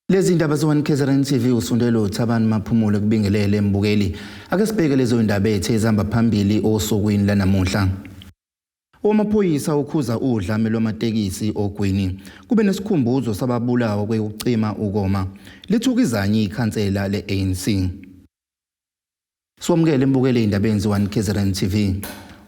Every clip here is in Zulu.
Lezi ndaba ze-1 KZN TV usundelo uThabani Maphumulo kubingelele mbukeli. Ake sibheke lezo ndaba ethe ezihamba phambili osukwini lanamuhla. Owamaphoyisa ukhuza udlame lwamatekisi oGwini. Kube nesikhumbuzo sababulawa kwekucima ukoma. Lithuka izanyi ikhansela le-ANC. Siwamukele mbukele indabeni ze-1 KZN TV.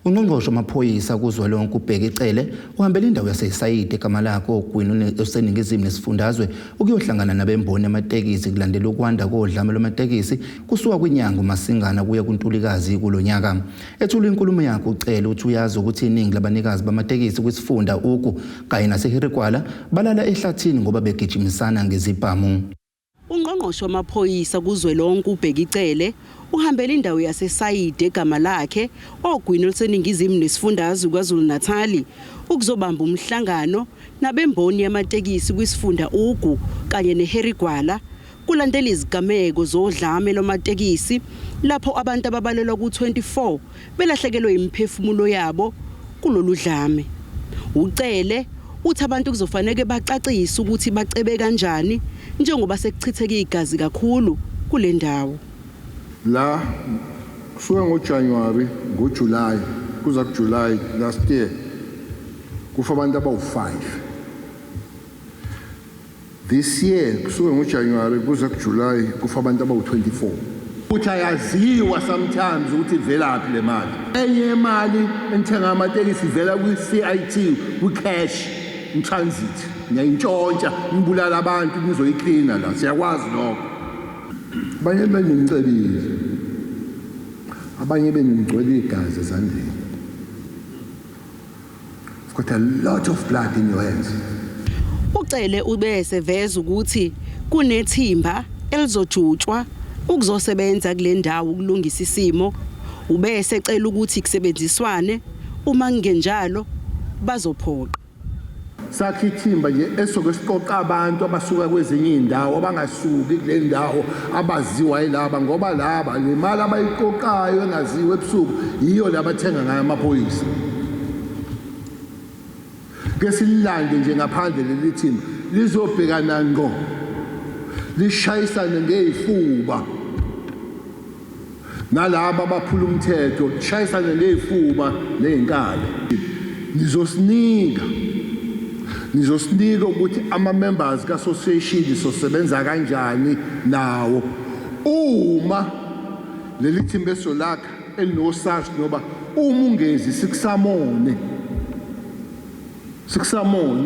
Ungqongqoshe wamaphoyisa kuzwelonke uBheki Cele uhambele indawo yaseSayidi eGamalakhe oGwini oseningizimu nesifundazwe ukuyohlangana nabemboni yamatekisi kulandela ukwanda kodlame lwamatekisi kusuka kwinyanga uMasingana kuya kuNtulikazi kulo nyaka. Ethula inkulumo yakhe uCele uthi uyazi ukuthi iningi labanikazi bamatekisi kwisifunda Ugu kanye naseHirigwala balala ehlathini ngoba begijimisana ngezibhamu. Ungqongqoshe wamaphoyisa kuzwelonke uBheki Cele uhambele indawo yaseSayidi egama lakhe ogwini oluseningizimu nesifundazwe KwaZulu-Natali ukuzobamba umhlangano nabemboni yamatekisi kwisifunda Ugu kanye neHarry Gwala kulandela izigameko zodlame lwamatekisi lapho abantu ababalelwa ku-24 belahlekelwe imiphefumulo yabo kulolu dlame. UCele uthi abantu kuzofanele bacacise ukuthi bacebe kanjani njengoba sekuchitheke igazi kakhulu kule ndawo. La kusuka ngoJanuary, ngoJuly kuza kuJuly last year kufa abantu abawu-5. This year kusuka ngoJanuary kuza kuJuly kufa abantu abawu-24. Uthi ayaziwa sometimes ukuthi ivelaphi le mali. Enye imali enithenga amatekisi ivela kwi-CIT, kwi-cash in transit. Niyayintshontsha, nibulala abantu, nizoyiklina la, siyakwazi lokho. Abanye benu nicebile, abanye benu nigcwele igazi ezandleni. You've got a lot of blood in your hands. UCele ubeseveza ukuthi kunethimba elizojutshwa ukuzosebenza kule ndawo ukulungisa isimo. Ubesecela ukuthi kusebenziswane, uma kungenjalo bazophoqa. Sakhe ithimba nje esoke siqoqa abantu abasuka kwezinye iy'ndawo abangasuki kule ndawo abaziwa yilaba, ngoba laba le mali abayiqoqayo engaziwa ebusuku yiyo le abathenga ngayo amaphoyisa. Ke sililande nje ngaphandle leli thimba lizobhekana ngqo lishayisane ngey'fuba nalaba abaphula umthetho, lishayisane ngey'fuba ney'nkalo. Nizosinika ukuthi ama-members ka-association sosebenza kanjani nawo uma leli thimba esolakha elino-SARS, noba uma ungezi sikusamone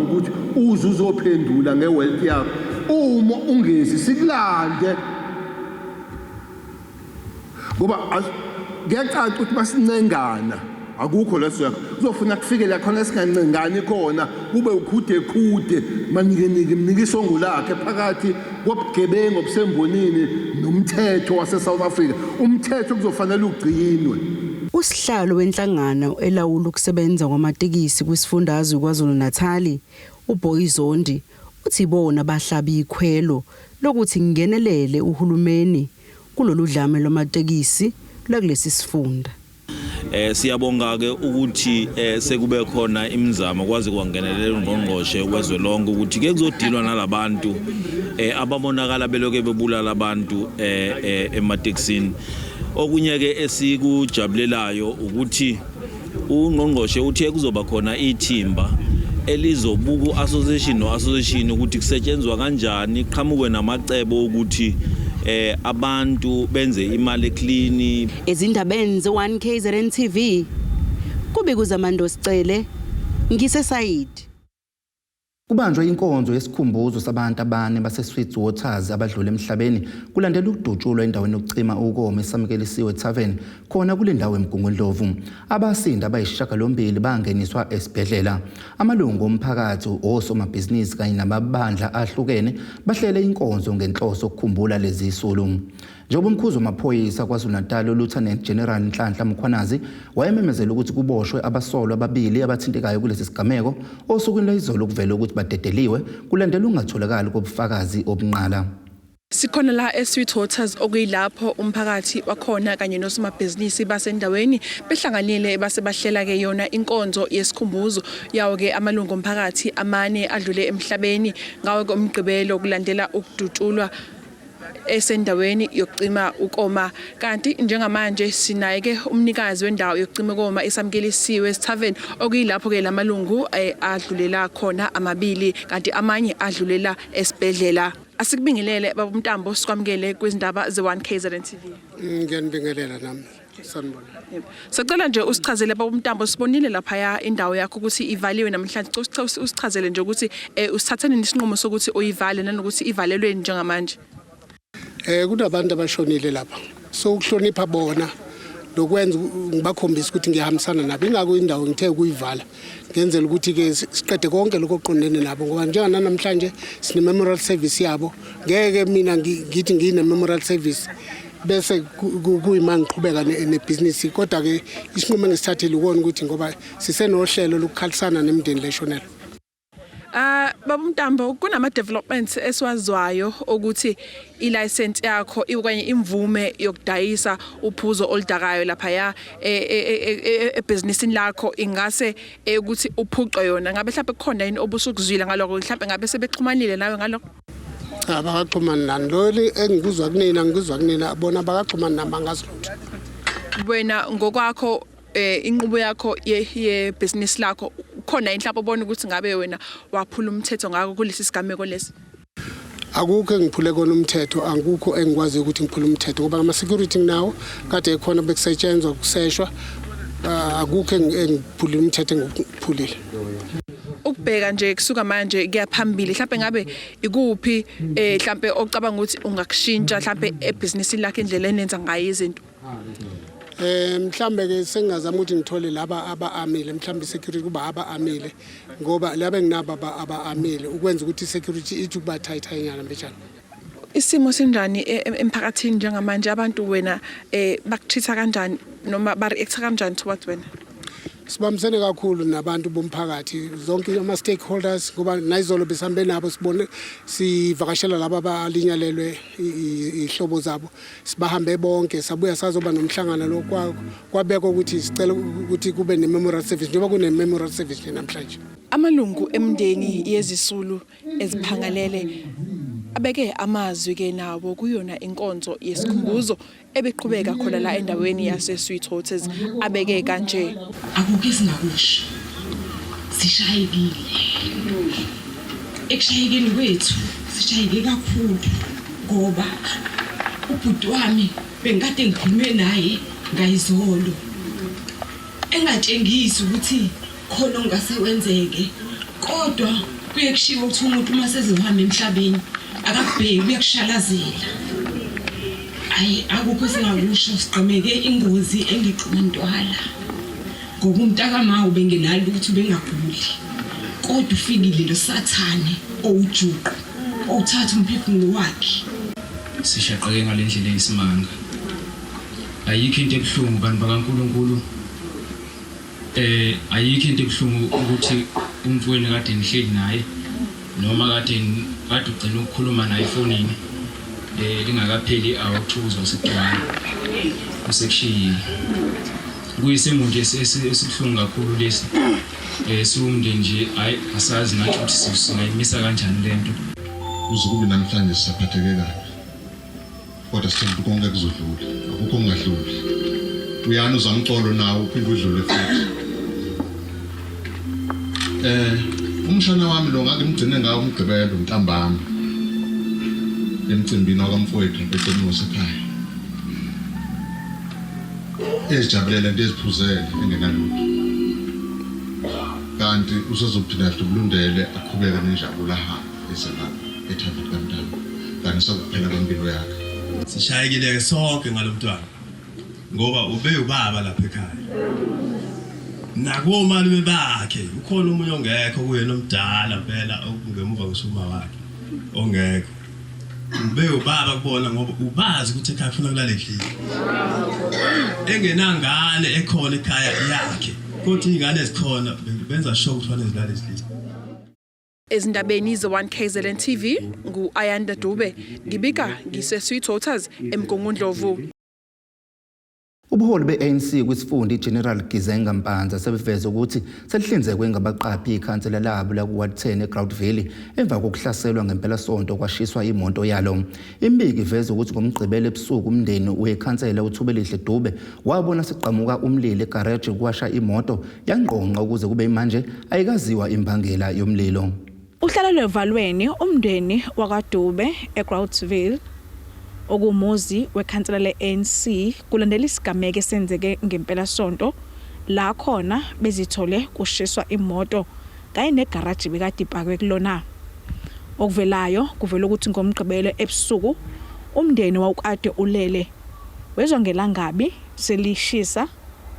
ukuthi uze uzophendula nge-wealth yakho. Uma ungezi sikulande, ngoba kuyacaca ukuthi basincengana akukho la siya kuzofuna kufike la khona singancengani khona, kube ukhude khude manikenike mnika isongo lakhe phakathi kobugebengu obusembonini nomthetho wase-South Africa. Umthetho kuzofanele ugcinwe. Usihlalo wenhlangano elawula ukusebenza kwamatekisi kwisifundazwe KwaZulu-Natali, uBoy Zondi, uthi bona bahlaba ikhwelo lokuthi kungenelele uhulumeni kulolu dlame lwamatekisi lwakulesi sifunda. Siyabonga ke ukuthi sekube khona imizamo kwaze kwangenelela ungqongqoshe wezwe lonke ukuthi ke kuzodilwa nalabantu ababonakala beloke bebulala abantu ematekisini. Okunye ke esikujabulelayo ukuthi ungqongqoshe uthe kuzoba khona ithimba elizobuka association no association ukuthi kusetshenzwa kanjani, qhamukwe namacebo ukuthi abantu benze imali clean. Ezindabeni ze-1 KZN TV, kubika uZamando Sicele, ngiseSayidi. Kubanjwe inkonzo yesikhumbuzo sabantu abane base-Sweet Waters abadlule emhlabeni kulandela ukudutshulwa endaweni yokucima ukoma eSamukelisiwe Tavern khona kule ndawo eMgungundlovu. Abasinda abayisishiyagalombili bangeniswa esibhedlela. Amalungu omphakathi, osomabhizinisi kanye namabandla ahlukene bahlele inkonzo ngenhloso yokukhumbula lezi zisulu. Njengoba umkhuzi wamaphoyisa KwaZulu-Natal uLieutenant General Nhlanhla Mkhwanazi wayememezela ukuthi kuboshwe abasolwa ababili abathintekayo kulesi sigameko, osukwini lwayizolo kuvele ukuthi badedeliwe kulandela ukungatholakali kobufakazi obunqala. Sikhona la eSweetwaters, okuyilapho umphakathi wakhona kanye nosomabhizinisi basendaweni behlanganile base bahlela ke yona inkonzo yesikhumbuzo yawo ke amalungu omphakathi amane adlule emhlabeni ngawo ke uMgqibelo kulandela ukudutshulwa esendaweni yokucima ukoma. Kanti njengamanje sinaye ke umnikazi wendawo yokucima ukoma iSamkelisiwe Tavern, okuyilapho ke lamalungu adlulela khona amabili, kanti amanye adlulela esibhedlela. Asikubingelele, baba Mntambo, sikwamukele kwizindaba ze-1 KZN TV. Ngiyanibingelela nami, sanibona. Yebo. Sicela nje usichazele, baba Mntambo, sibonile laphaya indawo yakho ukuthi ivaliwe namhlanje. Cela usichazele nje ukuthi usithathe nini isinqumo sokuthi uyivale nanokuthi ivalelweni njengamanje. Kunabantu abashonile lapha, so ukuhlonipha bona lokwenza ngibakhombisa ukuthi ngiyahambisana nabo, ingakho indawo ngithe ukuyivala ngenzela ukuthi ke siqede konke lokho okuqondene nabo, ngoba njenganamhlanje sine memorial service yabo. Ngeke mina ngithi ngine memorial service bese kuyima ngiqhubeka nebhizinisi, kodwa ke isinqumo engisithathile ukona ukuthi ngoba sisenohlelo lokukhalisana nemindeni leshonelwe. Baba Mntambo, kunama developments esiwazwayo ukuthi ilicense yakho okanye imvume yokudayisa uphuzo oludakayo laphaya ebhizinisini lakho ingase ukuthi uphucwe yona. Ngabe mhlawumbe kukhona yini obusukuzwile ngalokho? Mhlawumbe ngabe sebexhumanile nawe ngalokho? Cha, abakaxhumani nani. Lo engikuzwa kunina, ngikuzwa kunina, bona abakaxhumani nami, angazi lutho. Wena ngokwakho, inqubo yakho ye business lakho, khona inhlapho obona ukuthi ngabe wena waphula umthetho ngakho kulesi sigameko lesi? Akukho engiphule kona umthetho, angikho engikwaziyo ukuthi ngiphule umthetho, ngoba ama-security nginawo, kade ekhona, bekusetshenzwa, kuseshwa. Akukho engiphulile umthetho engikuphulile. Ukubheka nje kusuka manje kuya phambili, mhlawumbe ngabe ikuphi mhlawumbe ocabanga ukuthi ungakushintsha mhlawumbe ebhizinisini lakho, indlela enenza ngayo izinto? Mhlambe ke sengingazama ukuthi ngithole laba aba-amile, mhlambe security kuba aba-amile, ngoba laba enginabo aba-amile ukwenza ukuthi i-security ithi ukuba tight nyana mbijana. Isimo sinjani emphakathini njengamanje? Abantu wena bakutreat kanjani noma ba-react kanjani towards wena? Sibambisene kakhulu nabantu bomphakathi, zonke ama-stakeholders, ngoba nayizolo besihambe nabo, sibone, sivakashela laba abalinyalelwe ihlobo zabo. Sibahambe bonke, sabuya sazoba nomhlangano lo, kwabekwa ukuthi sicela ukuthi kube ne-memorial service, njengoba kune-memorial service nje namhlanje. Amalungu emndeni yezisulu eziphangalele abeke amazwi ke nawo kuyona inkonzo yesikhumbuzo ebeqhubeka khona la endaweni yase-Sweetwaters, abeke kanje. Akukho esingakusho, sishayekile. Ekushayekeni kwethu sishayeke kakhulu, ngoba ubhuti wami bengikade ngikhulume naye ngayizolo, engatshengisi ukuthi khona okungase kwenzeke, kodwa kuye kushiwo ukuthi umuntu uma sezohamba emhlabeni akakubheki, uyakushalazela. Hayi, akukho esingakusho, sigqemeke ingozi engeqiwa ntwala, ngoba umntakama ubengenalutho, ubengaguli, kodwa ufikile lo sathane owujuqu owuthatha umphefumulo wakhe. Sishaqeke ngale ndlela eyisimanga. Ayikho into ebuhlungu, bantu bakaNkulunkulu, ayikho into ebuhlungu ukuthi umfowenu kade nihleli naye noma kade ugcina ukukhuluma naye efonini, lingakapheli awuthuzwa sekugcwala usekushiyile. Kuyisimo nje esibuhlungu kakhulu lesi. Siwumndeni nje, hayi, asazi nathi ukuthi singayimisa kanjani lento. Kuze kube namhlanje sisaphatheke kabi, kodwa sithemba ukuthi konke kuzodlula, akukho okungadluli. Uyani uzamcolo nawo uphinde udlule futhi. Umshana wami lo ngangimgcine ngawo uMgqibelo ntambama emcimbini wakamfowethu eceleni wasekhaya, ezijabulela into, eziphuzele, engenalutho, kanti usezophinda adlubulundele, aqhubeke nenjabulo, ahambe eze ngapha ethaveni kaMntambo, kanti sekuphela kwempilo yakhe. Sishayekile sonke ngalo mntwana, ngoba ube ubaba lapha ekhaya nakomalume bakhe. Ukhona omunye ongekho kuyena omdala mpela okungemuva kusuma wakhe ongekho. Ube ubaba kubona, ngoba ubazi ukuthi ekhaya kufuna kulale kudliwe, engenangane ekhona ekhaya yakhe, kodwa iy'ngane ezikhona benza sure ukuthi fanele zilale zidlile. Ezindabeni ze-1 KZN TV ngu-Ayanda Dube, ngibika ngise-Sweetwaters eMgungundlovu. Ubuholi be-ANC kwisifunda iGeneral Gizenga Mpanza sebeveze ukuthi selihlinzekwe ngabaqaphi ikhansela labo laku-Ward 10 eGroutville emva kokuhlaselwa ngempelasonto kwashiswa imoto yalo. Imibiko iveza ukuthi ngoMgqibelo ebusuku umndeni wekhansela uThubelihle Dube wabona siqhamuka umlilo egareji kwasha imoto yangqongqa ukuze kube manje ayikaziwa imbangela yomlilo. Uhlala levalweni umndeni wakwaDube eGroutville, okumuzi wekhansela le-ANC, kulandela isigameko esenzeke ngempelasonto la khona bezithole kushiswa imoto kanye negaraji bekade ipakwe kulona. Okuvelayo kuvela ukuthi ngoMgqibelo ebusuku umndeni wawukade ulele wezwa ngelangabi selishisa,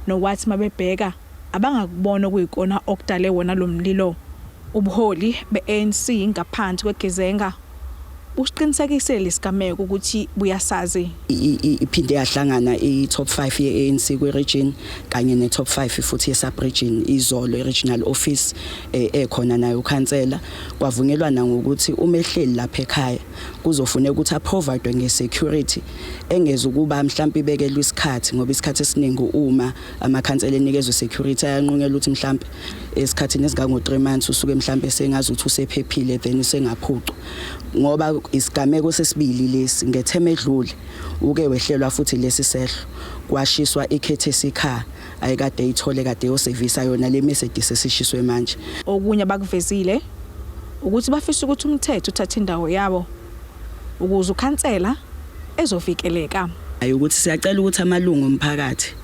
nokwathi mabebheka abangakubona okuyikona okudale wona lo mlilo. Ubuholi be-ANC ngaphansi kweGizenga busiqinisekisile lesigameko ukuthi buyasazi. Iphinde yahlangana i-top 5 ye-ANC kwi-region kanye ne-top 5 futhi ye-sub-region izolo i-regional office, ekhona nayo ukhansela. Kwavunyelwana ngokuthi uma ehleli lapha ekhaya kuzofuneka ukuthi a-provide nge-security engeze ukuba mhlawumbe ibekelwe isikhathi, ngoba isikhathi esiningi uma amakhansela enikezwe security ayanqunyelwa ukuthi mhlawumbe esikhathini esingango 3 months usuke mhlawumbe sengazi ukuthi usephephile, then usengaphucwa. Ngoba isigameko sesibili lesi, ngethema edlule uke wehlelwa futhi lesi sehlo, kwashiswa i-courtesy car ayikade eyithole kade yosevisa yona le Mercedes esishiswe manje. Okunye abakuvezile ukuthi bafisa ukuthi umthetho uthathe indawo yabo ukuze ukhansela ezovikeleka. Ayi, ukuthi siyacela ukuthi amalungu omphakathi,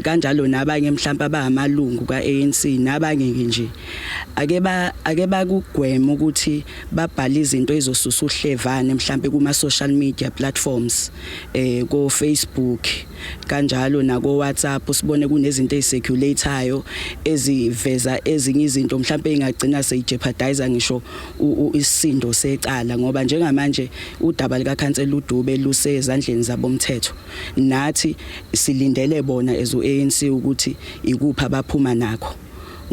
kanjalo nabanye mhlawumbe abamalungu kaANC nabanye nje, ake bakugwema ukuthi babhale izinto ezosusa uhlevane mhlawumbe kuma social media platforms, ko Facebook kanjalo nako WhatsApp. Sibone kunezinto ezi-circulate-ayo eziveza ezinye izinto mhlawumbe engagcina seyi-jeopardize ngisho isisindo secala, ngoba njengamanje udaba lika khansela uDube lusezandleni zabomthetho. Nathi silindele bona as uANC ukuthi ikuphi abaphuma nakho,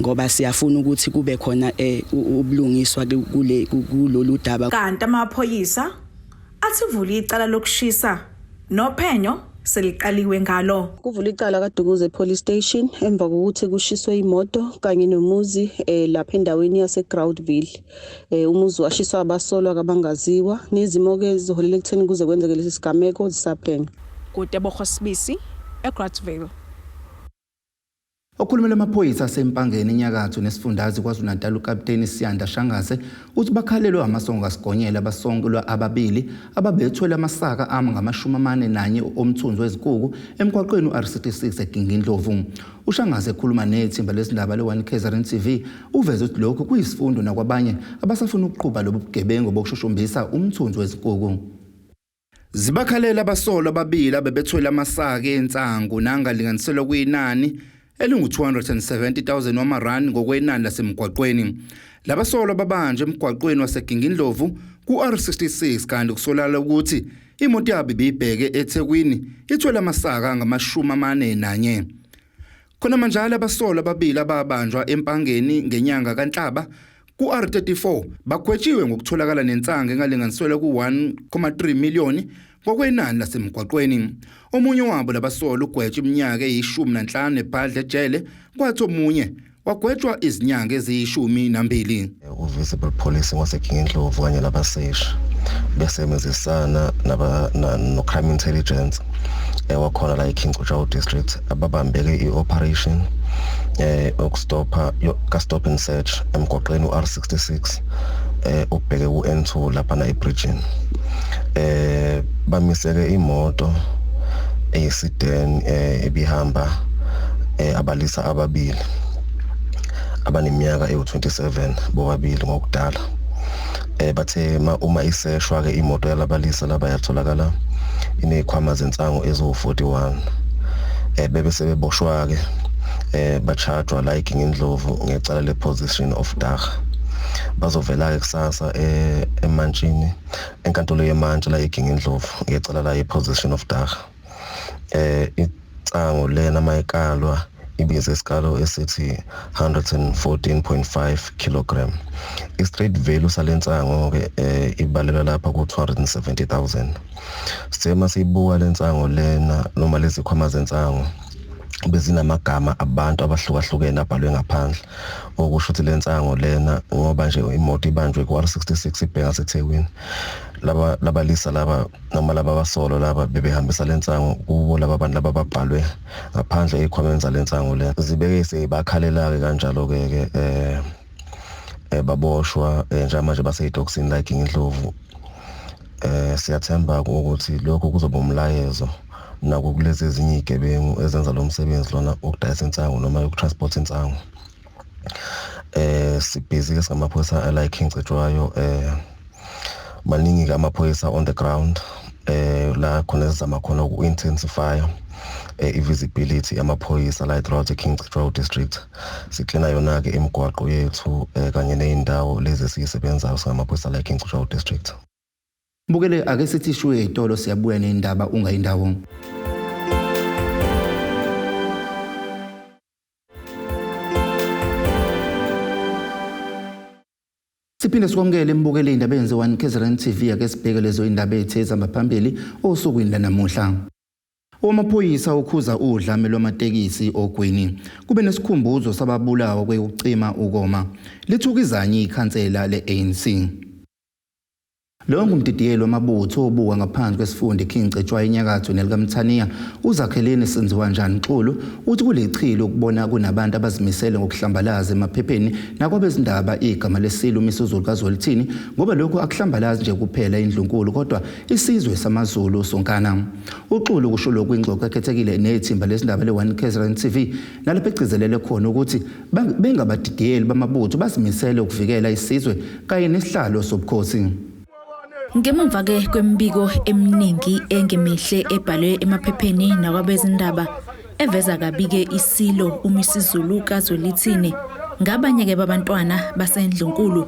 ngoba siyafuna ukuthi kube khona ubulungiswa kule kulolu daba. Kanti amaphoyisa athi vula icala lokushisa, nophenyo seliqaliwe ngalo. Kuvula icala kaDukuze Police Station emva kokuthi kushiswe imoto kanye nomuzi lapha endaweni yaseGroutville. Umuzi washiswa abasolwa kabangaziwa, nezimo ke ziholele ekutheni kuze kwenzeke lesi sigameko zisaphenywa. KuTebogo Sibisi eGroutville. Okhulumela amaphoyisa aseMpangeni enyakatho nesifundazwe KwaZulu-Natal, uKapteni Siyanda Shangase, uthi bakhalelwe amasongo kaSigonyela abasongelwa ababili ababethwele amasaka ama ngama-41 omthunzi wezinkukhu emgwaqweni u-R66 eGingindlovu. UShangase, ekhuluma nethimba lezindaba le-1 KZN TV, uveze ukuthi lokhu kuyisifundo nakwabanye abasafuna ukuqhuba lobu bugebengu bokushushumbisa umthunzi wezinkukhu. Zibakhalela abasolwa ababili abebethwele amasaka ensangu nangalinganiselwa kuyinani elingu-270,000 wamarandi ngokwenani lasemgwaqweni. Labasolwa babanjwe emgwaqweni waseGingindlovu ku-R66, kanti kusolakala ukuthi imoto yabo ibibheke eThekwini ithwele amasaka angama-41. Khona manjalo, abasolwa ababili ababanjwa eMpangeni ngenyanga kaNhlaba ku-R34 bagwetshiwe ngokutholakala nensangu engalinganiselwa ku-1.3 million ngokwenani lasemgwaqweni. Omunye wabo labasolwa ugwetshwe iminyaka eyi-15 ebhadla ejele, kwathi omunye wagwetshwa izinyanga eziyi-12. U-Visible Policing waseGingindlovu kanye nabaseshi besebenzisana no-crime intelligence wakhona la e-King Cetshwayo District ababambeke i-operation ukustopha ka-stop and search emgwaqeni u-R66 ubheke ku-N2 lapha na e-bridgini. Bamiseke imoto eyi-sedan ebihamba abalisa ababili abaneminyaka ewu-27 bobabili ngokudala. Bathe uma iseshwa ke imoto yalabalisa laba yatholakala inezikhwama zensangu eziwu-41. Bebe sebeboshwa ke, bachajwa la eGingindlovu ngecala le-possession of dagga. Bazovela ke kusasa emantshini, enkantolo yemantshi la eGingindlovu ngecala la ye-possession of dagga. Insangu lena mayikalwa Ibize isikalo esithi 114.5 kg. I-street value salensango ke ibalelwa lapha ku-270,000. Sithe masiyibuka lensango lena noma lezikhwama zensango bezinamagama abantu abahlukahlukene abhalwe ngaphandle, okusho ukuthi lensango lena ngoba nje imoto ibanjwe ku-R66 ibheka ngaseThekwini, laba labalisa laba noma laba basolo laba bebehambisa lensango kubo laba bantu laba babhalwe ngaphandle ezikhwameni zalensango lena. Zibeke seyibakhalela-ke kanjalo-ke ke baboshwa njengamanje baseyitokisini la eGingindlovu. Siyathemba ukuthi lokhu kuzoba umlayezo nako kulezi ezinye izigebengu ezenza lo msebenzi lona wokudayisa insangu noma yokutransport insangu. Sibhizi ke singamaphoyisa ala eKing Cetshwayo. Maningi ke amaphoyisa on the ground, la khona sizama khona uku-intensify i-visibility yamaphoyisa la throughout the King Cetshwayo district. Siklina yona ke imigwaqo yethu kanye nezindawo lezi esiyisebenzayo singamaphoyisa la eKing Cetshwayo district. Mbukele, ake sithi shuye ezitolo, siyabuya nendaba ungayindawo. Siphinde sikwamukele embukele indaba eyenziwa KZN TV. Ake sibheke lezo indaba ethe ezihamba phambili osukwini lanamuhla. Owamaphoyisa ukhuza udlame lwamatekisi ogwini. Kube nesikhumbuzo sababulawa kwekucima ukoma. Lithukizanye ikhansela le-ANC. Lo ngumdidiyelo wamabutho obuka ngaphansi kwesifunda King Cetshwayo enyakatho nelikaMthaniya uZakheleni Senziwa Njani Xulu uthi kulichilo ukubona kunabantu abazimisele ngokuhlambalaza emaphepheni nakwabezindaba igama lesilo uMisuzulu kaZwelithini, ngoba lokhu akuhlambalazi nje kuphela indlunkulu kodwa isizwe samaZulu sonkana. UXulu kusho lokhu ingxoxo ekhethekile nethimba lezindaba le-1 KZN TV, nalapho egcizelele khona ukuthi bengabadidiyeli bamabutho bazimisele ukuvikela isizwe kanye nesihlalo sobukhosi. Ngemumva-ke kwemibiko eminingi engemihle ebhalwe emaphepheni nakwabezindaba eveza kabi-ke isilo uMisuzulu kaZwelithini ngabanye-ke babantwana basendlunkulu,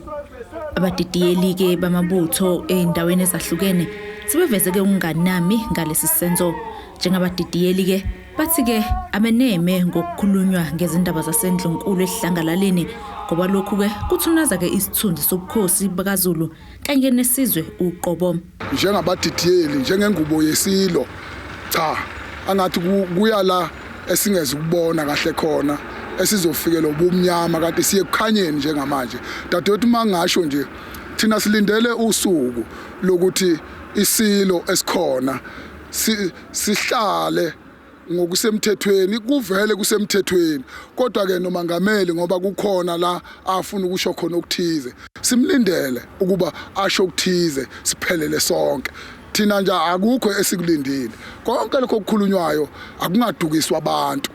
abadidiyeli-ke bamabutho ey'ndaweni ezahlukene sebeveze-ke ukunganami ngalesi senzo. Njengabadidiyeli-ke bathi-ke abeneme ngokukhulunywa ngezindaba zasendlunkulu esidlangalaleni, ngoba lokhu-ke kuthunaza-ke isithunzi sobukhosi bakaZulu kanye nesizwe uqobo. Njengabadidiyeli, njengengubo yesilo, cha, angathi kuya la esingeze ukubona kahle khona esizofikela ubumnyama, kanti siye kukhanyeni njengamanje. Dadewethu, uma ngasho nje, thina silindele usuku lokuthi isilo esikhona sihlale ngokusemthethweni, kuvele kusemthethweni, kodwa ke nomangameli ngoba kukhona la afuna ukusho khona okuthize, simlindele ukuba asho okuthize, siphelele sonke. Thina nje akukho esikulindile, konke lokho okukhulunywayo akungadukiswa abantu,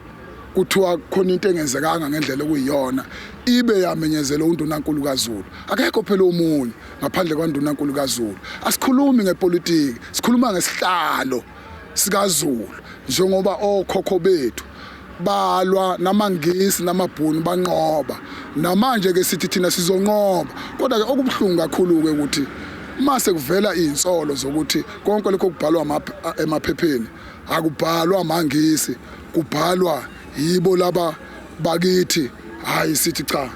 kuthiwa khona into engenzekanga ngendlela okuyiyona, ibe yamenyezelwa uNdunankulu kaZulu. Akekho phela omunye ngaphandle kwaNdunankulu kaZulu. Asikhulumi ngepolitiki, sikhuluma ngesihlalo sikaZulu, njengoba okhokho bethu balwa namaNgisi namabhunu banqoba, namanje ke sithi thina sizonqoba. Kodwa ke okubuhlungu kakhulu ke ukuthi mase kuvela izinsolo zokuthi konke lokho kubhalwa emaphepheni akubhalwa amaNgisi, kubhalwa yibo laba bakithi. Hayi, sithi cha,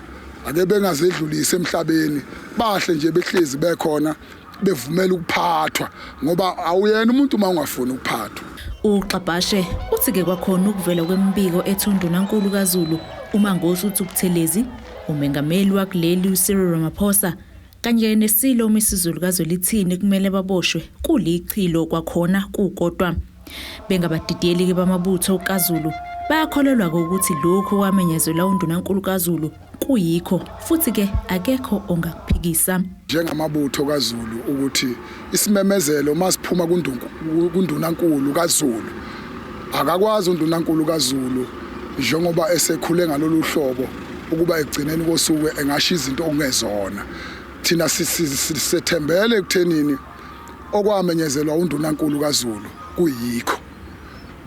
ake bengazedlulise emhlabeni, bahle nje behlezi bekhona bevumela ukuphathwa, ngoba awuyena umuntu uma ungafuni ukuphathwa. UXabashe uthi-ke kwakhona ukuvela kwemibiko ethi uNdunankulu kaZulu uMangosuthu Buthelezi, umengameli wakuleli uCyril Ramaphosa kanye nesilo uMisuzulu kaZwelithini kumele baboshwe kulichilo kwakhona kukodwa. Bengabadidiyeli-ke bamabutho kaZulu bayakholelwa-ke ukuthi lokhu kwamenyezelwa uNdunankulu kaZulu kuyikho, futhi-ke akekho ongakuphikisa. Njengamabutho kaZulu, ukuthi isimemezelo masiphuma kuNdunankulu kaZulu, akakwazi uNdunankulu kaZulu njengoba esekhule ngalolu hlobo ukuba ekugcineni kosuku engasho izinto okungezona. Thina sethembele ekuthenini okwamenyezelwa uNdunankulu kaZulu kuyikho.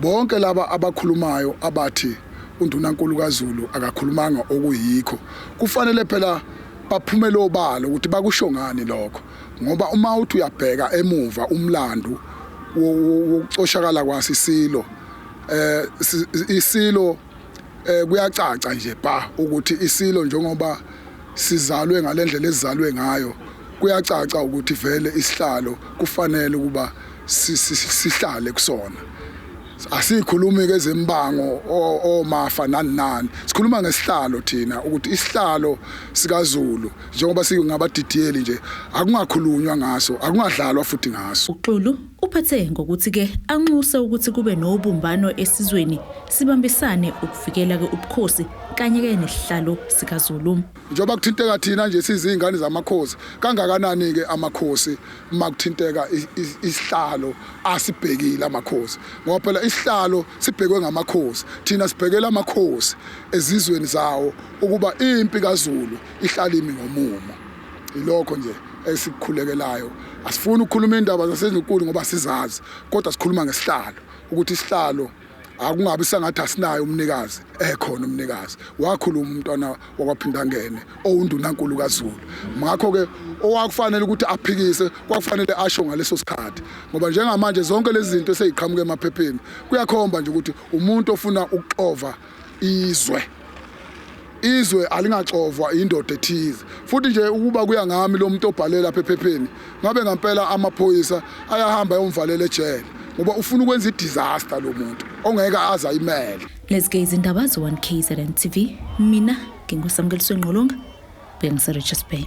Bonke laba abakhulumayo abathi uNdunankulu kaZulu akakhulumanga okuyikho, kufanele phela baphumele obala ukuthi bakusho ngani lokho, ngoba uma uthi uyabheka emuva umlando wokucoshakala kwasisilo, isilo Kuyacaca nje ba ukuthi isilo njengoba sizalwe ngalendlela esizalwe ngayo, kuyacaca ukuthi vele isihlalo kufanele ukuba sihlale kusona. Asikhulumi ke ezembango omafa nani nani, sikhuluma ngesihlalo thina, ukuthi isihlalo sikaZulu njengoba singabadidiyeli nje akungakhulunywa ngaso, akungadlalwa futhi ngaso. UXulu uphethe ngokuthi ke anxuse ukuthi kube nobumbano esizweni, sibambisane ukuvikela ke ubukhosi kanye ke nesihlalo sikaZulu. Njengoba kuthinteka thina nje sizingane zamakhosi, kangakanani ke amakhosi makuthinteka isihlalo asibhekile amakhosi, ngoba phela isihlalo sibhekwe ngamakhosi, thina sibhekela amakhosi ezizweni zawo ukuba impi kaZulu ihlale imi ngomumo. Ilokho nje esikukhulekelayo. Asifuni ukukhuluma indaba zasezinkulu ngoba sizazi, kodwa sikhuluma ngesihlalo, ukuthi isihlalo akungabi sengathi asinayo umnikazi, ekhona umnikazi. Wakhuluma umntwana wakwaPhindangene owundunankulu kaZulu, ngakho ke owakufanele ukuthi aphikise kwakufanele asho ngaleso sikhathi, ngoba njengamanje zonke lezi zinto eseyiqhamuka emaphepheni kuyakhomba nje ukuthi umuntu ofuna ukuxova izwe, izwe alingaxovwa indoda ethize. Futhi nje ukuba kuya ngami lo muntu obhale lapha ephepheni, ngabe ngempela amaphoyisa ayahamba ayomvalela ejele, ngoba ufuna ukwenza i-disaster lo muntu ongeke aze ayimele. Lezi ke izindaba ze-1 KZN TV, mina nginguSamkeliswe Ngqolonga, bengiseRichards Bay.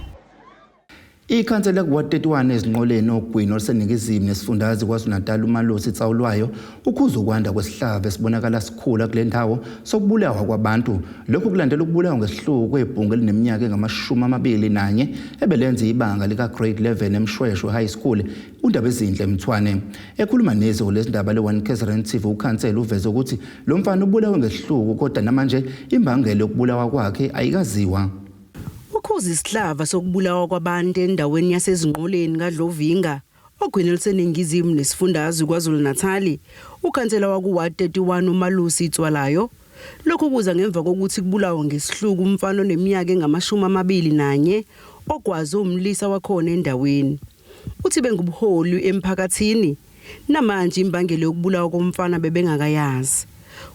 Ikhansela ku-Ward 31 eZinqoleni oGwini oluseningizimu nesifundazwe KwaZulu-Natal uMalusi Tsawulwayo ukhuza ukwanda kwesihlava esibonakala sikhula kule ndawo sokubulawa kwabantu. Lokhu kulandela ukubulawa ngesihluku kwebhungu elineminyaka engama-21 ebelenza ibanga lika-grade 11 eMshweshwe High School uNdabezinhle Mthwane. Ekhuluma neziko lezindaba le-1 KZN TV, ukhansela uveze ukuthi lo mfana ubulawe ngesihluku, kodwa namanje imbangela yokubulawa kwakhe ayikaziwa. Ukhuza isihlava sokubulawa kwabantu endaweni yaseZinqoleni kaDlovinga oGwini oluseningizimu nesifundazwe KwaZulu-Natal, ukhansela waku-Ward 31 uMalusi Tswalayo. Lokhu kuza ngemva kokuthi kubulawa ngesihluku umfana oneminyaka engama-21 ogwaze umlisa wakhona endaweni. Uthi bengubuholi emphakathini, namanje imbangela yokubulawa komfana bebengakayazi.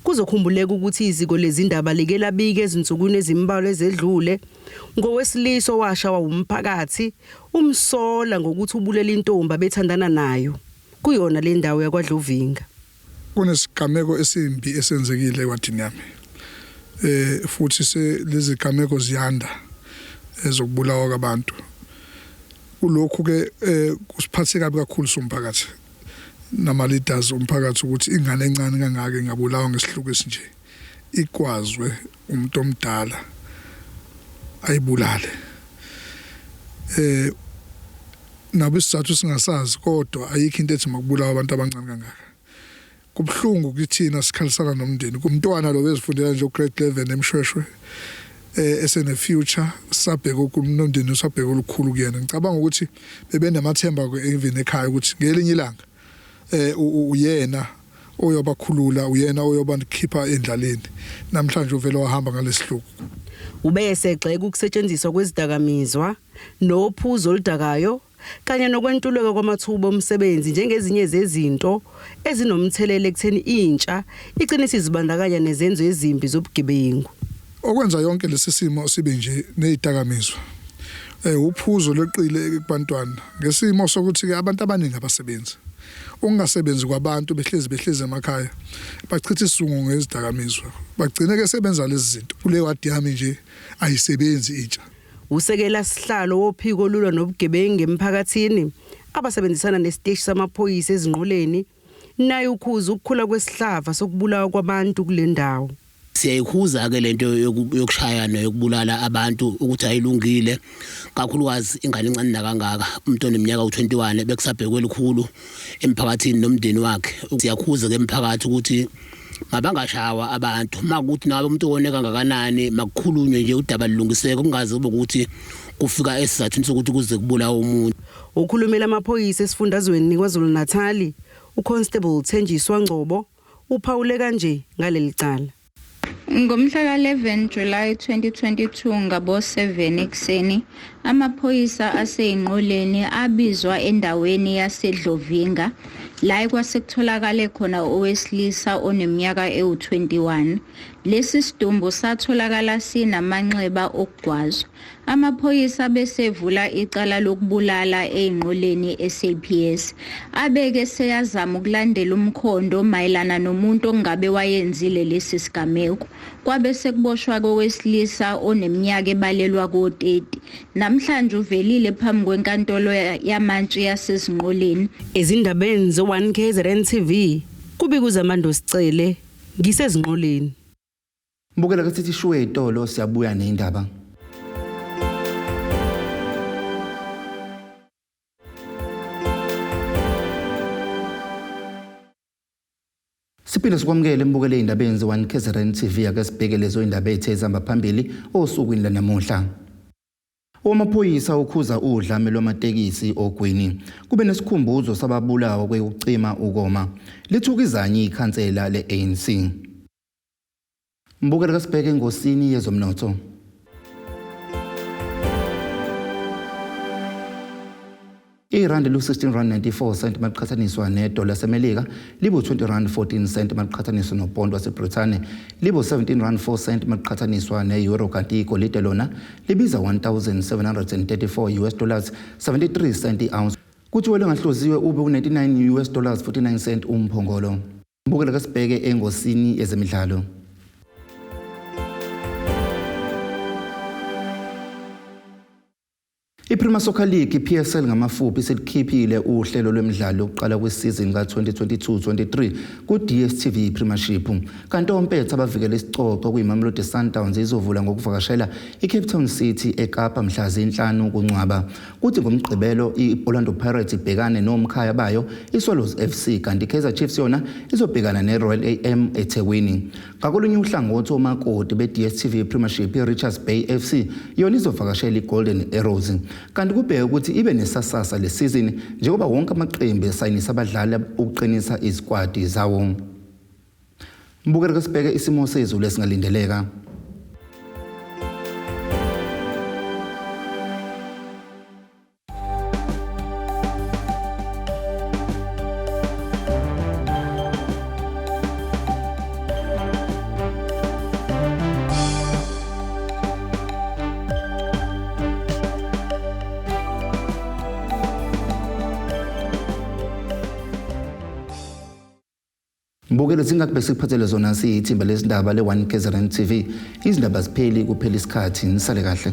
Kuzokhumbuleka ukuthi iziko lezindaba like labika ezinsukwini ezimbalwa ezedlule ngowesilisa owashawa umphakathi umsola ngokuthi ubulela intombi abethandana nayo kuyona le ndawo yakwaDlovinga. Kunesigameko esimbi esenzekile ewadini yami, futhi lezi gameko ziyanda ezokubulawa kwabantu. Kulokhu ke kusiphathe kabi kakhulu somphakathi nama leaders omphakathi ukuthi ingane encane kangaka ingabulawa ngesihluku esinje, ikwazwe umuntu omdala ayibulale. Nabo isizathu singasazi, kodwa ayikho into ethi makubulawa abantu abancane kangaka. Kubuhlungu kithina sikhalisana nomndeni. Kumntwana lo bezifundela nje ugrade 11 eMshweshwe, esene future, sabheka unomndeni usabheka olukhulu kuyena. Ngicabanga ukuthi bebenamathemba even ekhaya ukuthi ngelinye ilanga uyena oyobakhulula, uyena oyobakhipha endlaleni. Namhlanje uvele wahamba ngalesihluku. Ubese egxeka ukusetshenziswa kwezidakamizwa nophuzo oludakayo kanye nokwentuleka kwamathuba omsebenzi njengezinye zezinto ezinomthelela ekutheni intsha igcine isizibandakanya nezenzo ezimbi zobugebengu. Okwenza yonke lesi simo sibe nje nezidakamizwa, uphuzo lweqile kubantwana, ngesimo sokuthi ke abantu abaningi abasebenzi. Ukungasebenzi kwabantu, behlezi emakhaya, bachitha isizungu ngezidakamizwa, bagcine ke sebenza lezi zinto. Kule wadi yami nje ayisebenzi intsha. Usekela sihlalo wophiko lulwa nobugebengu emphakathini abasebenzisana nesiteshi samaphoyisa eZinqoleni naye ukhuza ukukhula kwesihlava sokubulawa kwabantu kule ndawo. Siyayikhuza ke lento yokushayana, yokubulala abantu ukuthi ayilungile, kakhulukazi ingane encane nakangaka, umuntu oneminyaka u21 bekusabhekwe elikhulu emphakathini nomndeni wakhe. Siyakhuza ke emphakathi ukuthi mabangashawa abantu, makuthi nawe umuntu owone kangakanani makukhulunywe nje udaba lulungiseke, kungaze kube ukuthi kufika esizathini sokuthi kuze kubulawa umuntu. Ukhulumela amaphoyisa esifundazweni KwaZulu-Natal uConstable Thenjiswa Ngcobo uphawule kanje ngaleli cala. Ngomhla ka-11 July 2022 ngabo 7 ekuseni, Amaphoyisa aseyinqoleni abizwa endaweni yaseDlovinga la kwasekutholakale khona owesilisa oneminyaka ewu-21. Lesi sidumbu satholakala sinamanxeba okugwazwa. Amaphoyisa besevula icala lokubulala eyinqoleni SAPS. Abeke seyazama ukulandela umkhondo mayelana nomuntu ongabe wayenzile lesi sigameko. Kwabe sekuboshwa kowesilisa oneminyaka ebalelwa ko-30. Namhlanje uvelile phambi kwenkantolo yamantshi yaseZinqoleni. Ezindabeni ze-1 KZN TV kubika uZamando Sicele ngiseZinqoleni. Mbukela ke sithi shuwe itolo siyabuya neindaba. Siphinde sikwamukele mbukele indabeni ze-1 KZN TV ake sibheke lezo indaba ethe ezihamba phambili osukwini lanamuhla. Owamaphoyisa ukhuza udlame lwamatekisi ogwini. Kube nesikhumbuzo sababulawa kwekucima ukoma. Lithuka izanyi ikhansela le-ANC. Mbukele kasibheke engosini yezomnotho. Irandi lu-16 rand 94 cent maliqhathaniswa nedola laseMelika, libu-20 rand 14 cent maliqhathaniswa nopondo waseBrithani, libu-17 rand 4 cent maliqhathaniswa ne-euro, kanti igolide lona libiza 1734 US dollars 73 cent i-ounce. Kuthi welongahloziwe ube u-99 US dollars 49 cent umphongolo. Mbukela kasibheke engosini yezemidlalo. I-Premier Soccer League PSL ngamafuphi selikhiphile uhlelo lwemidlalo yokuqala kwesizini ka-2022-23 ku-DStv Premiership. Kanti ompetha abavikela isicoco kuyiMamelodi Sundowns izovula ngokuvakashela iCape Town City eKapa mhla zinhlanu kuNcwaba. Kuthi ngoMgqibelo i-Orlando Pirates ibhekane nomkhaya bayo iSwallows FC, kanti iKaizer Chiefs yona izobhekana neRoyal AM eThekwini. Ngakolunye uhlangothi omakoti be-DStv Premiership i-Richards Bay FC yona izovakashela i-Golden Arrows. Kanti kubheke ukuthi ibe nesasasa le season njengoba wonke amaqembu esayinisa abadlali ukuqinisa izikwadi zawo. Mbukele ke sibheke isimo sezulu esingalindeleka. Mbukelo zingakube sikuphathele zona siyithimba lezindaba le-1 KZN TV. Izindaba zipheli kuphela isikhathi, nisale kahle.